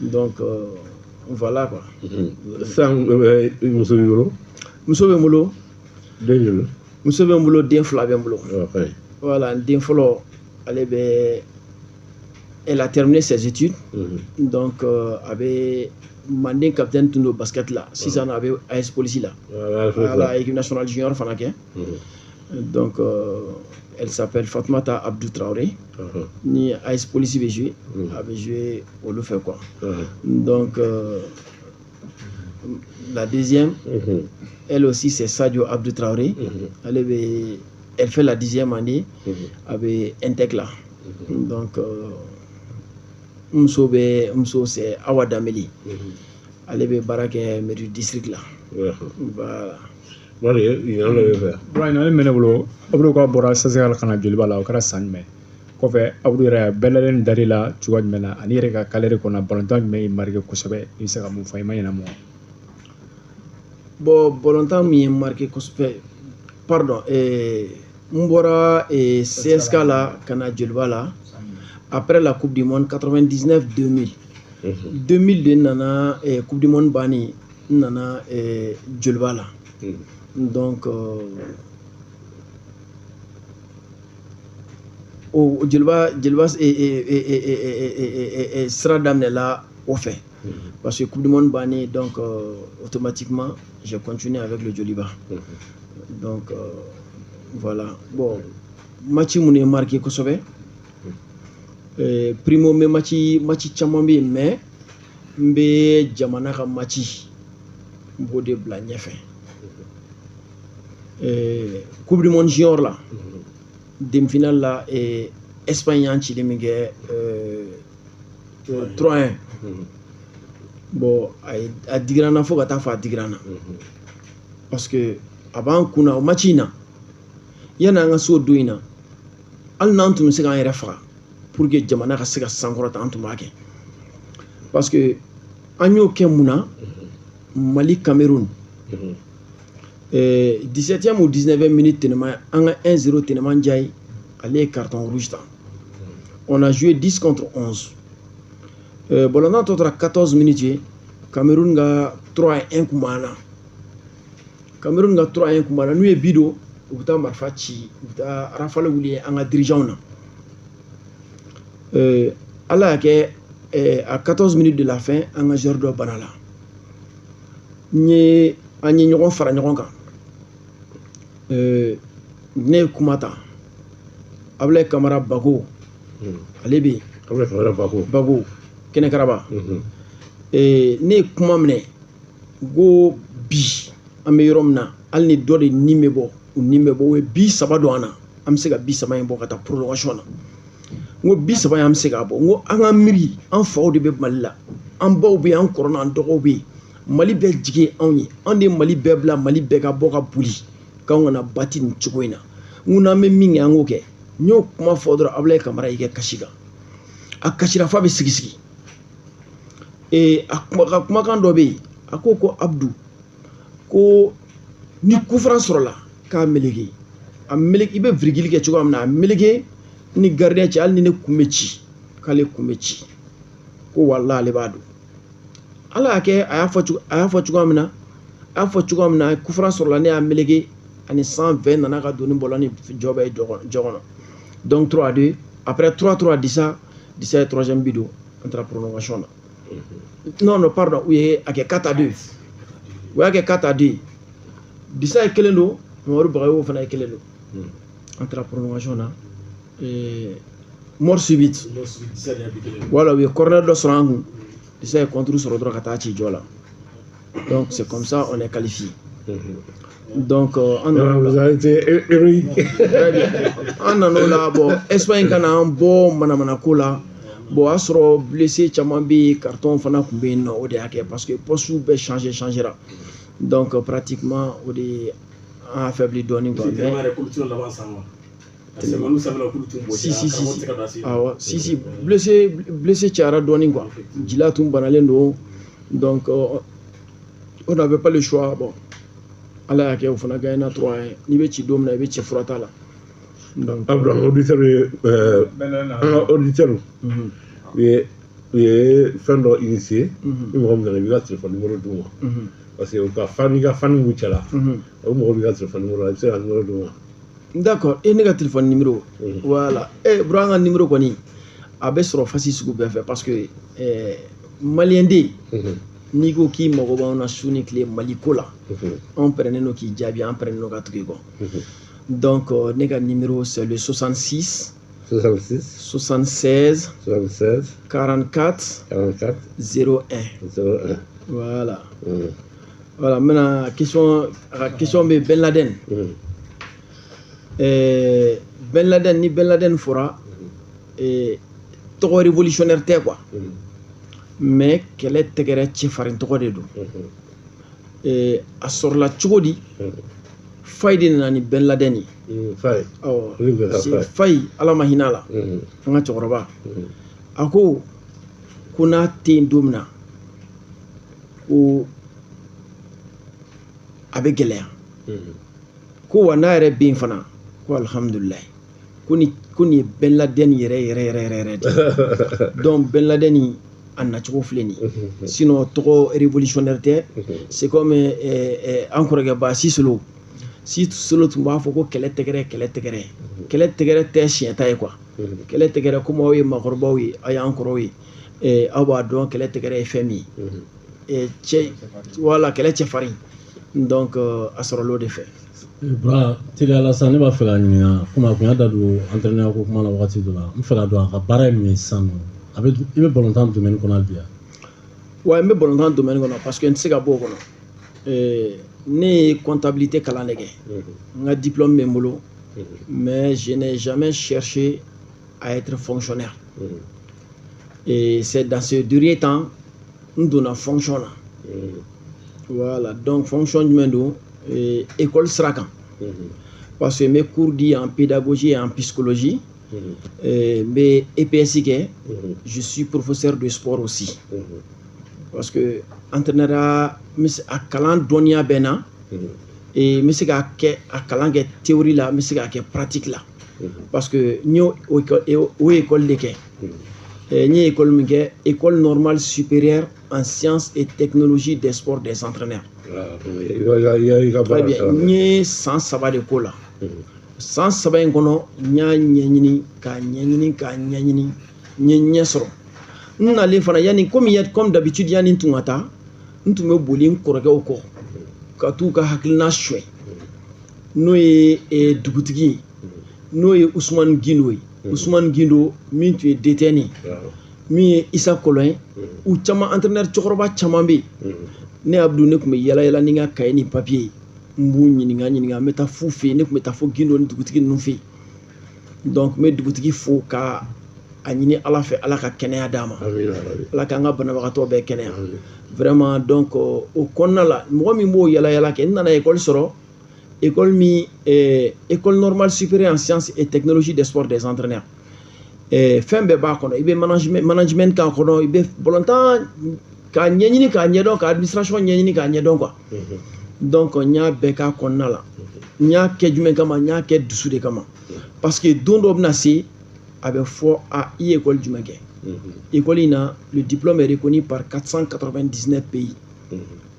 Donc voilà quoi. Sisan, muso b'i bolo? Muso bɛ n bolo. Den joli? Muso bɛ n bolo, den fila bɛ n bolo. Voilà, n den fɔlɔ, ale bɛ, elle a terminé ses études. Donc a bɛ Manden capitaine tun don basket la, sisan a bɛ AS Police la. Voilà, équipe nationale junior fana kɛ. Donc elle s'appelle Fatoumata Abdou Traoré. Ni AS Police bɛ jouer, a bɛ jouer olu fɛ quoi. Donc la deuxième, elle aussi, c'est Sadio Abdou Traoré. Elle bɛ, elle fait la 10e année, a bɛ Intec la. Donc muso bɛ, muso c'est Awa Dameli, ale bɛ baara kɛ mairie district la. Voilà. Mari, ɲininkali dɔ bɛ fɛ? Brian, ale bɛ ne bolo. Abdou ka bɔra CSK la ka na Joliba la, o kɛra san jumɛn? Kɔfɛ, Abdou yɛrɛ bɛɛ lajɛlen dar'i la cogoya jumɛn na? Ani yɛrɛ ka carrière kɔnɔ, balontan jumɛn y'i marqué kosɛbɛ, i bɛ se ka mun fɔ i ma ɲinɛ mun kɔ? Bon, balontan min ye marqué kosɛbɛ, pardon, n bɔra CSK la ka na Joliba la après la Coupe du Monde 99 2000. 2000 de nana, Coupe du Monde bannen, n nana Joliba la. Donc o Joliba sira daminɛla o fɛ, parce que Coupe du Monde bannen, donc automatiquement j'ai continué avec le Joliba. Donc voilà. Bon, match minnu ye marqué kosɛbɛ, primo, n bɛ match caman bɛ yen, mais n bɛ jamana ka match, n b'o de bila ɲɛfɛ. Coupe du Monde junior la, demi-finale la, Espagne y'an cili min kɛ 3-1. Bon, a ye, a digira n na fo ka taa fɔ a digira n na, parce que a b'an kunna o match in na. Yanni an ka se o don in na, hali n'an tun bɛ se k'an yɛrɛ faga pour que jamana ka se ka sankɔrɔta, an tun b'a kɛ, parce que an y'o kɛ mun na? Mali Cameroun, 17e ou 19e minute, Ténéma, an ka 1-0, Ténéma Ndiaye, ale ye carton rouge ta. On a joué 10 contre 11. Balontan tɔ tora 14 minutes ye, Cameroun ka 3-1 kun b'an na. Cameroun ka 3-1 kun b'an na. N'u ye bi don, u bɛ taa marifa ci, u bɛ taa rafale wuli an ka dirigeants na. Ala y'a kɛ, à 14 minutes de la fin, an ka joueur dɔ bana la. N ye, an ye ɲɔgɔn fara ɲɔgɔn kan. Ne ye kuma ta, Abulaye Kamara Bago, ale bɛ yen. Abulaye Kamara Bago. Bago Kɛnɛkaraba. Ne ye kuma minɛ ko bi an bɛ yɔrɔ min na, hali ni dɔ de ni bɛ bɔ, u ni bɛ bɔ, u ye bi saba don an na, an bɛ se ka bi saba in bɔ ka taa prolongation na. N ko 30 in an bɛ se k'a bɔ. N ko an ka miiri, an faw de bɛ Mali la, an baw bɛ yen, an kɔrɔ n'an dɔgɔw bɛ yen. Mali bɛɛ jigi ye anw ye, anw de ye Mali bɛɛ bila, Mali bɛɛ ka bɔ ka boli k'anw kana bati nin cogo in na. N ko n'an bɛ min kɛ, an k'o kɛ. N y'o kuma fɔ dɔrɔn, Abulayi Kamara y'i kɛ kasi kan. A kasira f'a bɛ sigi sigi. A ka kumakan dɔ bɛ yen, a ko ko Abdu, ko ni coup franc sɔrɔla k'a meleke, a meleke, i bɛ virgule kɛ cogoya min na, a meleke ni gardien cɛ, hali ni ne kun bɛ ci, k'ale kun bɛ ci, ko walahi ale b'a dɔn. Ala y'a kɛ, a y'a fɔ cogoya min na, a y'a fɔ cogoya min na, coup franc sɔrɔla, ne y'a meleke, ani 120 nana ka don ni bɔlɔn ni jɔ bɛ jɔ kɔnɔ. Donc 3-2, après 3-3, Disa ye troisième but don, an taara prolongation na. Non, non, pardon, u ye a kɛ 4-2. U y'a kɛ 4-2. Disa ye kelen don, Mamadu Bagayogo fana ye kelen don. An taara prolongation na. Mort subite. Voilà, u ye corner dɔ sɔrɔ an kun. Disa ye contre sɔrɔ dɔrɔn ka taa ci jɔ la. Donc c'est comme ça on est qualifié. Donc an nana vous avez été héroïque. An nana o la, bon, Espagne ka na an bɔ manamana ko la. Bon, o y'a sɔrɔ blessé caman bɛ yen, carton fana tun bɛ yen nɔ, o de y'a kɛ parce que poste bɛɛ changera. Donc pratiquement o de an affaibli dɔɔnin quoi. Si si si si, awɔ, si si, blessé cayara dɔɔnin quoi. Jila tun banalen don, donc on n'avait pas le choix. Bon, Ala y'a kɛ o fana gagné na 3-1. N'i bɛ ci don min na, i bɛ ci fura t'a la. Donc Abdu, an auditeur ye, an ka auditeur u ye fɛn dɔ initier. Ni mɔgɔ min nana, i b'i ka téléphone numéro d'u ma. Parce que u ka fan, i ka fan b'u cɛla. O mɔgɔ b'i ka téléphone numéro la, i bɛ se ka numéro d'u ma. D'accord, e ne ka téléphone numéro. Voilà. Eh, bro, an ka numéro kɔni a bɛ sɔrɔ fasi sugu bɛɛ fɛ parce que malien den, n'i ko k'i mago b'anw na su ni tile Mali ko la, anw pɛrɛnnen don k'i jaabi, an pɛrɛnnen don ka tugu i kɔ. Donc ne ka numéro c'est le 66 66 76 76 44 44 01. 01. Voilà. Voilà, maintenant question, a ka question bɛ Ben Laden. Ben Laden, ni Ben Laden fɔra, tɔgɔ révolutionnaire tɛ quoi. Mais kɛlɛ tɛgɛrɛ cɛfarin tɔgɔ de don. A sɔrɔla cogo di? Fayi de nana ni Ben Laden ye. Fayi. Awɔ, Fayi, Ala ma hinɛ a la, an ka cɛkɔrɔba. A ko ko n'a tɛ yen don min na, ko a bɛ gɛlɛya. Ko wa n'a yɛrɛ bɛ yen fana, ko alihamudulilayi, ko nin ye Ben Laden yɛrɛ yɛrɛ yɛrɛ yɛrɛ de. Donc Ben Laden a nacogo filɛ nin ye. Sinon tɔgɔ révolutionnaire tɛ. C'est comme an kɔrɔkɛba Sisolo. Sisolo tun b'a fɔ ko kɛlɛ tɛgɛrɛ, kɛlɛ tɛgɛrɛ. Kɛlɛ tɛgɛrɛ tɛ siɲɛ ta ye quoi. Kɛlɛ tɛgɛrɛ, komi aw ye maakɔrɔbaw ye, aw y'an kɔrɔw ye, aw b'a dɔn kɛlɛ tɛgɛrɛ ye fɛn min ye. Cɛ, voilà, kɛlɛ cɛfarin. Donc a sɔrɔla o de fɛ. Bura, teliya la sisan, ne b'a fɛ ka ɲininka, komi a kun y'a da don entraîneur ko kuma la wagati dɔ la, n fɛ ka dɔn a ka baara ye min ye sisan nɔ. A bɛ, i bɛ balontan domaine kɔnɔ hali bi wa? Wa n bɛ balontan domaine kɔnɔ parce que n tɛ se ka bɔ o kɔnɔ. Ne ye comptabilité kalan de kɛ. N ka diplôme bɛ n bolo, mais je n'ai jamais cherché à être fonctionnaire. Et c'est dans ce dernier temps n donna fonction na. Voilà, donc fonction jumɛn don? École sira kan. Parce que n bɛ cours di en pédagogie et en psychologie. N bɛ EPS kɛ. Je suis professeur de sport aussi. Parce que entraîneur a kalan dɔnniya bɛ n na. Et n bɛ se k'a kɛ, a kalan kɛ théorie la, n bɛ se k'a kɛ pratique la. Parce que n y'o o école de kɛ. N ye école min kɛ, école normale supérieure en sciences et technologies des sports des entraîneurs. Très bien, n ye san 3 de k'o la. San 3 in kɔnɔ, n y'a ɲɛɲini k'a ɲɛɲini k'a ɲɛɲini, n ye ɲɛ sɔrɔ. N nalen fana, yanni komi comme d'habitude, yanni n tun ka taa, n tun bɛ boli n kɔrɔkɛw kɔ ka t'u ka hakilina suɲɛ. N'o ye dugutigi ye, n'o ye Usumani Gindo ye. Usumani Gindo min tun ye DTN ye, min ye Isa Kɔlɔn ye, u caman entraîneur cɛkɔrɔba caman bɛ yen. Ne Abdu, ne tun bɛ yala yala ni n ka cahier ni papier ye, n b'u ɲininka, n bɛ taa f'u fɛ yen. Ne tun bɛ taa fo Gindo ni dugutigi ninnu fɛ yen. Donc n bɛ dugutigi fo ka a ɲini Ala fɛ, Ala ka kɛnɛya d'a ma, Ala k'an ka banabagatɔ bɛɛ kɛnɛya. Vraiment donc o kɔnɔna la, mɔgɔ min b'o yala yala kɛ, n nana école sɔrɔ, école min école normale supérieure en sciences et technologies des sports des entraîneurs. Fɛn bɛɛ b'a kɔnɔ, i bɛ management k'a kɔnɔ, i bɛ balontan k'a ɲɛɲini k'a ɲɛdɔn, ka administration ɲɛɲini k'a ɲɛdɔn quoi. Donc n y'a bɛɛ k'a kɔnɔna la. N y'a kɛ jumɛn kama? N y'a kɛ dusu de kama, parce que don dɔ bɛna se, a bɛ fɔ a i ye école jumɛn kɛ. École in na, le diplôme est reconnu par 499 pays.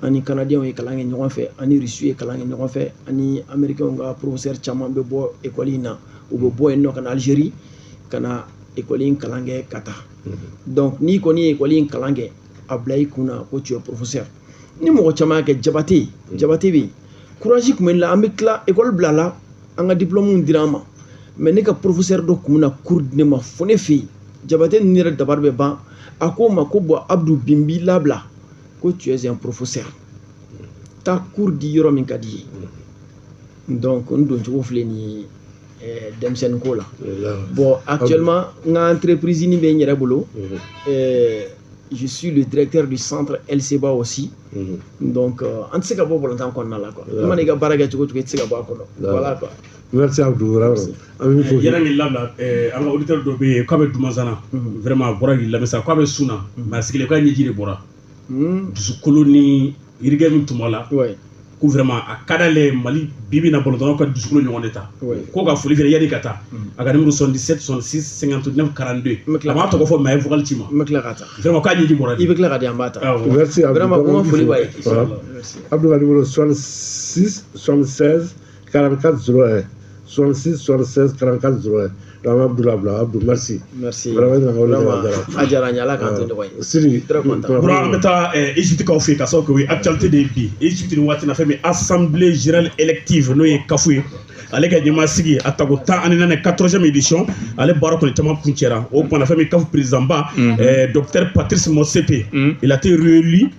Ani Canadiens ye kalan kɛ ɲɔgɔn fɛ, ani Russes ye kalan kɛ ɲɔgɔn fɛ, ani Américains ka professeur caman bɛ bɔ école in na, u bɛ bɔ yen nɔ ka na Algérie ka na école in kalan kɛ ka taa. Donc n'i kɔni ye école in kalan kɛ, a bila i kun na ko tu es professeur. Ni mɔgɔ caman y'a kɛ, Jabate bɛ yen, courage tun bɛ n la, an bɛ tila école bila la, an ka diplôme dira an ma, mais ne ka professeur dɔ kun bɛna cours di ne ma fo ne fɛ yen. Jabate ninnu yɛrɛ dabari bɛ ban, a ko n ma ko bon Abdou, bi n b'i labila ko tu es un professeur, taa cours di yɔrɔ min ka di ye. Donc n don cogo filɛ nin ye denmisɛnnin ko la. Bon, actuellement n ka entreprise ni bɛ n yɛrɛ bolo, je suis le directeur du centre LCBA aussi. Donc an tɛ se ka bɔ balontan kɔnɔna la quoi. I mana i ka baara kɛ cogo o cogo, i tɛ se ka bɔ a kɔnɔ. Voilà quoi. Merci Abdou, vraiment. Yɛrɛ ni labila, an ka auditeur dɔ bɛ yen k'a bɛ Dumansana, vraiment a bɔra k'i lamɛn sa, k'a bɛ sun na, mais a sigilen k'a ɲɛji de bɔra. Dusukolo ni yirikɛ min tun b'a la, ko vraiment a ka d'ale ye Mali bi bi in na balontannaw ka dusukolo ɲɔgɔn de ta. Ko ka foli fɛnɛ yanni ka taa, a ka numéro 77 66 59 42, a m'a tɔgɔ fɔ mais a ye vocal ci ma. N bɛ tila ka taa. Vraiment k'a ɲɛji bɔra. I bɛ tila ka di, an b'a ta. Merci Abdou. Vraiment ko n ka foli b'a ye. Abdou ka numéro 66 76 44 01, 66 76 44 01. Donc Abdou labila, Abdou merci. Merci. Vraiment a diyara n ye, Ala k'an to ɲɔgɔn ye. Sidi. Très content. Bura, an bɛ taa Égypte kaw fɛ yen, ka sababu kɛ o ye actualité de ye bi. Égypte ni waati na, fɛn min assemblée générale élective, n'o ye CAF ye, ale ka ɲɛmaa sigi a tako 14 14e édition, ale baara kɔni caman kuncɛra. O kumana fɛn min CAF président ba, docteur Patrice Motsepe, il a été réélu.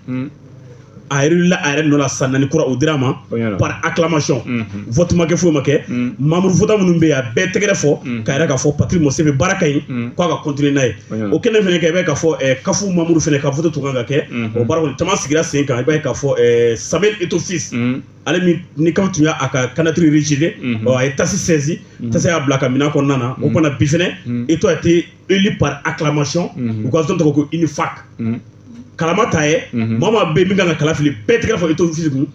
A yɛrɛ a yɛrɛ nɔ la san 4 kura o dira a ma par acclamation. Vote ma kɛ, foyi ma kɛ, membre votant minnu bɛ yen, a bɛɛ tɛgɛrɛ fɔ k'a yɛrɛ k'a fɔ Patrice Motsepe baara ka ɲi, k'a ka continuer n'a ye. O kɛnɛ fɛnɛ kɛ, i b'a ye k'a fɔ CAF membre fɛnɛ ka vote tun kan ka kɛ, o baara kɔni caman sigira sen kan. I b'a ye k'a fɔ Samuel Eto'o fils, ale min ni CAF tun y'a ka candidature rejeté, a ye tasi saisi, tasi y'a bila ka minɛn kɔnɔna na. O kumana bi fɛnɛ Eto'o a été élu par acclamation. U ka zone tɔgɔ ko UNIFAC. Kalama ta ye, maa maa bɛ min kan ka kala fili, bɛɛ tɛgɛ fɔ Eto'o fils kun,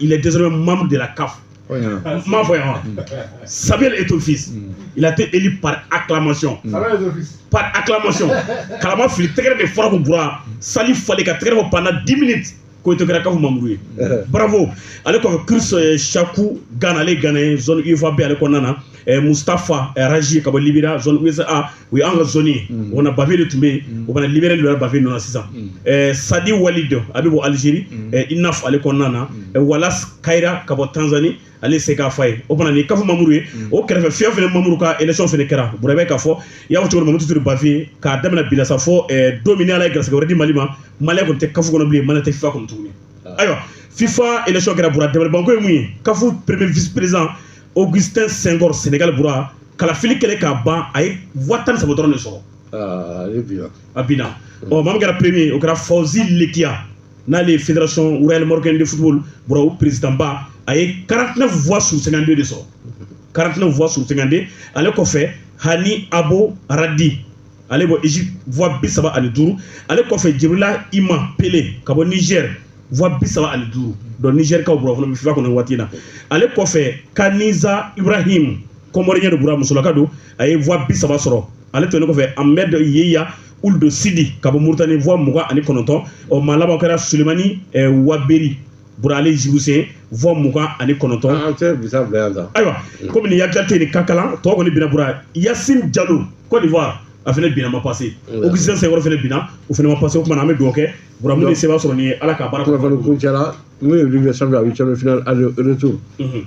il est désormais membre de la CAF. N m'a fɔ yan wa? Samuel Eto'o fils, il a été élu par acclamation. Par acclamation. Kalama fili tɛgɛrɛ de fɔra ko Bura, sali falen ka tɛgɛrɛ fɔ pendant 10 minutes ko Eto'o kɛra CAF membre ye. Bravo. Ale kɔfɛ Chris Chakou Gana, ale ye Gana ye, zone UEFA B ale kɔnɔna na. Mustafa Raji ka bɔ Libéria, zone USA, o ye an ka zone ye. O na Bafe de tun bɛ yen, o fana Libéria de bɛ Bafe nɔ na sisan. Sadi Walid, a bɛ bɔ Algérie, INAF ale kɔnɔna na. Wallace Kaira ka bɔ Tanzanie, ale se k'a fa ye. O fana ni CAF membre ye. O kɛrɛfɛ FIFA fana membre ka élection fana kɛra. Bura bɛ k'a fɔ i y'a fɔ cogo min, Mamutu Ture Bafe k'a daminɛ bi la sa fɔ don min ni Ala ye garisɛgɛ wɛrɛ di Mali ma, Malien kɔni tɛ CAF kɔnɔ bilen, Malien tɛ FIFA kɔnɔ tuguni. Ayiwa, FIFA élection kɛra, Bura, dabalibanko ye mun ye? CAF premier vice président Augustin Senghor, Sénégal, Bura, kalafili kɛlen k'a ban, a ye voix 13 dɔrɔn de sɔrɔ. A binna. Ɔ, maa min kɛra premier, o kɛra Fawzi Lekia, n'ale ye fédération royale marocaine de football, Bura, o président ba, a ye 49 voix sur 52 de sɔrɔ. 49 voix sur 52. Ale kɔfɛ Hani Abo Radi, ale bɔ Égypte, voix 35. Ale kɔfɛ Djibrila Ima Pele ka bɔ Niger, voix 35. Donc Niger kaw, Bura, fana bɛ FIFA kɔnɔ waati in na. Ale kɔfɛ Kaniza Ibrahim, Comorien de, Bura, musolaka don, a ye voix 30 sɔrɔ. Ale tɛmɛnen kɔfɛ Ahmed Yeya Ould Sidi ka bɔ Mauritanie, voix 29. Ɔ, maa laban kɛra Sulemani Waberi, Bura, ale Djiboutien, voix 29. An tɛ bisa bila yan tan. Ayiwa, komi nin actualité ni kakalan tɔ kɔni binna, Bura, Yacine Diallo, Côte d'Ivoire, a fana binna, ma passé. Augustin Senghor fana binna, o fana ma passé. O kumana an bɛ dugawu kɛ, Bura, mun de se b'a sɔrɔ nin ye, Ala ka baara. Kunnafoni kuncɛ la, mun ye Ligue des champions a huitième de finale aller retour.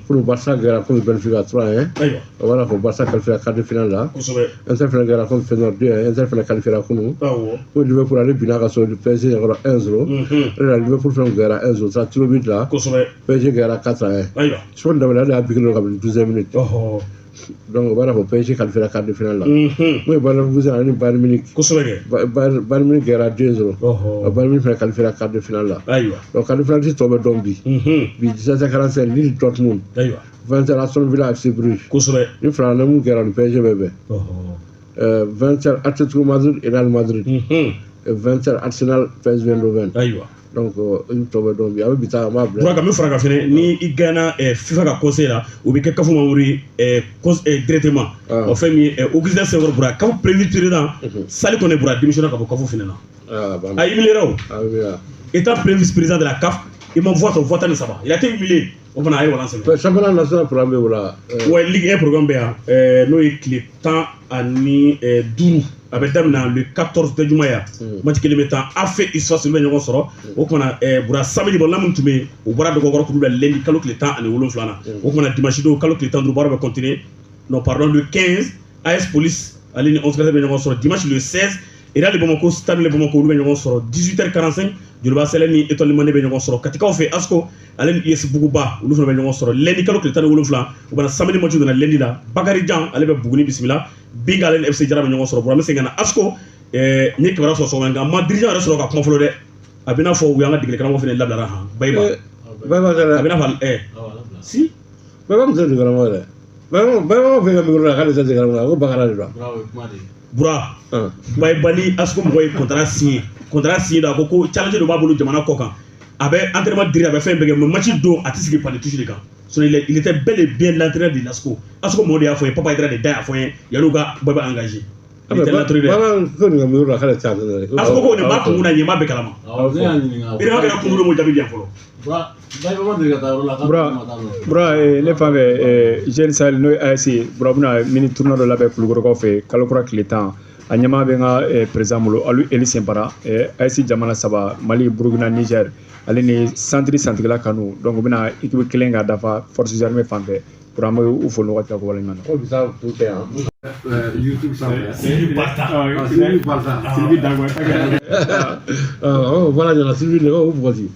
Pour Barça gagna contre Benfica 3-1. Ayiwa. O b'a la ko Barça qualifié quart de finale la. Kosɛbɛ. Inter fana gagna contre Feyenoord 2-1. Inter fana qualifié kunun. Awɔ. Ko Liverpool ale binna ka sɔrɔ PSG ɲɛkɔrɔ 1-0. O de la Liverpool fana gagna 1-0 sera tir au but la. Kosɛbɛ. PSG gagna 4-1. Ayiwa. Ousmane Dembélé ale y'a but kelen kabini 12e minute. Ɔhɔ. Donc o b'a fɔ PSG qualifié quart de finale la. Mun ye Bayer Leverkusen ani Bayern Munich. Kosɛbɛ kɛ. Bayern Munich kɛra 2-0. Bayern Munich fana qualifié quart de finale la. Ayiwa. Donc quart de finale tɔ bɛ dɔn bi. Bi 17h45 Lille Dortmund. Ayiwa. 20h Aston Villa FC Bruges. Kosɛbɛ. Ni fila ni mun kɛra ni PSG bɛ bɛn. 20h Atlético Madrid Real Madrid. 20h Arsenal PSV Eindhoven. Ayiwa. Donc i tɔ bɛ dɔn bi a bɛ bi taa an b'a bila. Bura ka min fara kan fɛnɛ ni i gagna FIFA ka conseil la o bɛ kɛ CAF membre ye directement. O fɛn min ye Augustin Senghor Bura CAF premier président Sali Kɔnɛ Bura démissionné ka bɔ CAF fɛnɛ na. A humilié o. Étant premier vice-président de la CAF i ma voix sɔrɔ voix 13, il a été humilié o fana a ye walan sɛbɛn. Championnat national programme bɛ o la. Ouais, Ligue 1 programme bɛ yan n'o ye tile 15 a bɛ daminɛ le 14 de juin yan. Match kelen bɛ taa AF USFAS olu bɛ ɲɔgɔn sɔrɔ o kumana Bura samedi bɔlɔn minnu tun bɛ yen o bɔra dɔgɔkɔrɔ k'olu bila lundi kalo tile 17 na. O kumana dimanche don kalo tile 15 baara bɛ continuer, non pardon, le 15 AS Police ale ni 11 bɛ ɲɔgɔn sɔrɔ, dimanche le 16 Real de Bamako Stade de Bamako olu bɛ ɲɔgɔn sɔrɔ, 18h45 Joliba Sɛlɛ ni Étoile Mande bɛ ɲɔgɔn sɔrɔ, Katikaw fɛ ASCO ale ni US Buguba olu fana bɛ ɲɔgɔn sɔrɔ lundi kalo tile 17. O bana samedi match nana lundi la, Bakarijan ale bɛ Buguni bisimila, Binga ale ni FC Jara bɛ ɲɔgɔn sɔrɔ. Bura n bɛ segin ka na ASCO n ye kibaruya sɔrɔ sɔgɔma nka n ma dirigeant yɛrɛ sɔrɔ ka kuma fɔlɔ dɛ, a bɛ n'a fɔ u y'an ka degeli karamɔgɔ fana labilara han Bayiba. Bayiba a bɛ n'a fɔ si Bayiba tun tɛ degeli karamɔgɔ dɛ. Bayiba fɛ ka micro la k'ale tɛ degeli karamɔgɔ ko Bakara de don. Bura Bayiba ni ASCO mɔgɔ ye contrat signé don, a ko ko challenge dɔ b'a bolo jamana kɔ kan, a bɛ entraînement diri a bɛ fɛn bɛɛ kɛ mais match don a tɛ sigi banc de touche de kan. Sinon il était bel et bien l'entraîneur de l'ASCO. ASCO mɔgɔ de y'a fɔ n ye, Papa Idra de da y'a fɔ n ye yan'u ka Bayiba engagé. Il était l'entraîneur. ASCO ko nin b'a kun na ɲɛmaa bɛɛ kalama. I n'a kɛra kun m'o jaabi di yan fɔlɔ. Bura ne fan fɛ Jeune Sahel n'o ye AS ye, Bura bɛna mini tournoi dɔ labɛn Kulukɔrɔkaw fɛ kalo kura tile 10. A ɲɛmaa bɛ n ka président bolo Alu Eli Senbara, AS jamana 3 Mali, Burukina, Niger ale ni centre santigila kanu, donc u bɛna équipe kelen ka dafa forces armées fan fɛ. Bura an bɛ u fo nin wagati la ko waleɲuman dɔn. Ko bi taa kun tɛ yan. YouTube sanfɛ. Sylvie Barta. Sylvie Barta. Sylvie Dagwe. Voilà ɲana Sylvie nɛgɛ o bugɔti.